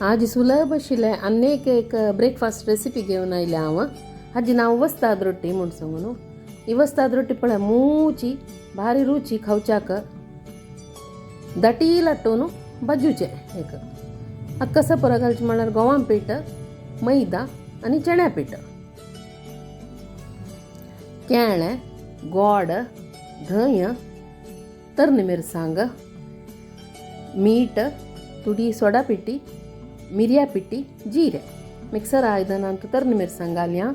आज सुलभ आशिल्लें आनी एक ब्रेकफास्ट रेसिपी घेवन आयल्या हांव. हाजी नांव वस्ताद रोटी म्हूण सांगू न्हू. ही वस्ताद रोटी पळय मूची भारी रुची खावच्याक. दाटी लाटून भाजूचें एक आतां कसो पुरो घालचें म्हळ्यार गोवा पीठ, मैदा आनी चण्या पीठ, केळें, गोड, धंय, तरणी मिरसांग, मीठ, थोडी सोडा पिठी, मिरया पिठी, जिरें. मिक्सर आयदनांत तरणी मिरसांग घालया,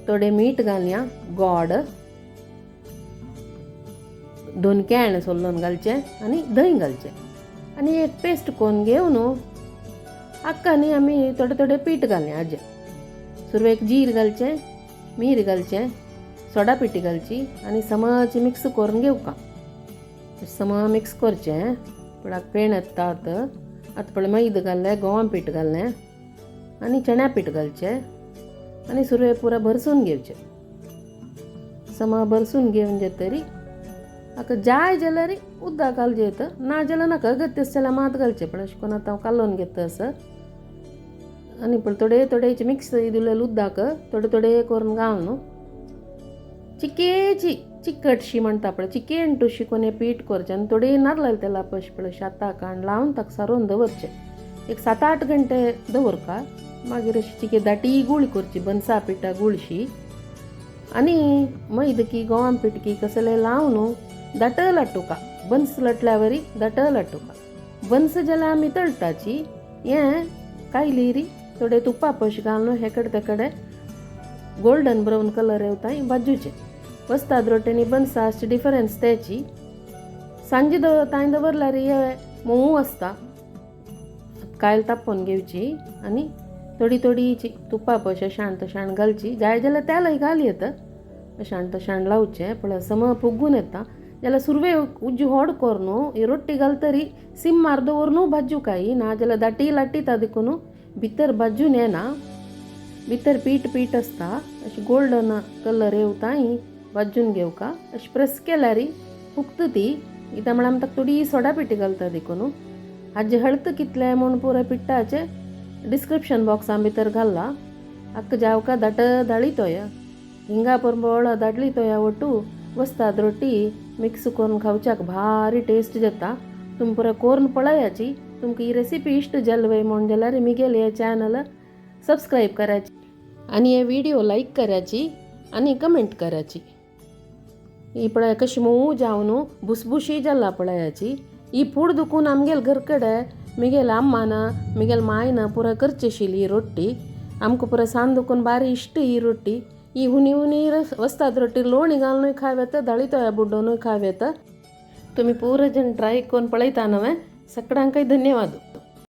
थोडें मीठ घालया, गोड, 2 केळें सोल्लोन घालचें आनी धंय घालचें आनी एक पेस्ट करून घेवन आक्का न्ही आमी थोडें थोडें पीठ घालया. हाजें सुरवेक जीर घालचें, मीर घालचें, सोडा पिठी घालची आनी समची मिक्स करून घेवका. सम मिक्स करचें. पळय पेण येता. आतां आतां पळय मैदा घातलें, गोवा पीठ घातलें आनी चण्या पीठ घालचें आनी सुरवेक पुरो भरसून घेवचें. समा भरसून घेवन जातरी आतां जाय जाल्यार उदक घालचें येता, ना जाल्यार नाका. अगत्य जाल्यार मात घालचें. पण अशें करून आतां हांव कालोवन घेता असो. आनी पण थोडे थोडे मिक्स दिलेलें उदक थोडे थोडे करून घाल न्हू. चिकेची चिकटशी म्हणटा पळय, चिकेन टुशी कोण पीठ करचें आनी थोडे नारल तेला पळय पळय शेताक आनी लावन ताका सारोवन दवरचें. एक 7-8 घंटे दवरका. मागीर अशी चिके दाटी गुळी करची, बनसा पिठा गुळशी आनी मैदकी गोवा पिटकी कसले लावन दाट लाटुका. बन्स लाटल्यावरी दाट लाटुका. बन्स जाल्यार आमी तळटाची. हें कायली थोडे तुपा पश घालून हेकडे तेकडे गोल्डन ब्रावन कलर येवता भाजूचें. वस्ताद रोटी आनी बनसा डिफरन्स त्याची. सांजे तांय दवरल्यार हे मोव आसता. कायल तापोवन घेवची आनी थोडी थोडी तुपा पश शाण शाण घालची. जाय जाल्यार तेलय घाल येता. शाण शाण लावचें. पळय सम फुगून येता जाल्यार सुरवे उज्जू होड करून ही रोटी घालतरी सिम्मार दवरून भाजू काय ना जाल्यार दाटी लाटीता देखून भितर भाजून येना, भितर पीठ पीठ आसता. अशी गोल्डन कलर येवताय भाजून घेवका. अशी प्रेस केल्यार फुगता ती. कित्याक म्हळ्यार आमी ताका थोडी सोडा पिठी घालता देखून. हाजे हळत कितलें म्हूण पुरो पिट्टाचें डिस्क्रिप्शन बॉक्सा भितर घाल्ला. अक्क जावका दाट दाळी तोय हिंगा परबळ दाडली तोया ಒಟ್ಟು वस्ताद रोटी मिक्स करून खावच्याक भारी टेस्ट जाता. तुमी पुरो करून पळयाची. तुमकां ही रेसिपी इश्ट जाल वय म्हूण जाल्यार मिगेल हे चॅनल सबस्क्रायब करायची आनी हे व्हिडिओ लायक करायची आनी कमेंट करायची. ही पळय कशी मोव जावन भुसभुशी जाला पळयाची. ही फूड दुखून आमगेल घर कडेन मिगेल अम्मान मिगेल मायन पुरो करची आशिल्ली ही रोटी. आमकां पुरो सान दुखून बारी इश्ट ही रोटी. ही हुनी हुनी वस्ताद रोटी लोणी घालूनय खाव येता, दाळी तोया बुड्डोनूय खाव येता. तुमी पुरो जण ट्राय करून पळयता नवें. सगळ्यांकय धन्यवाद.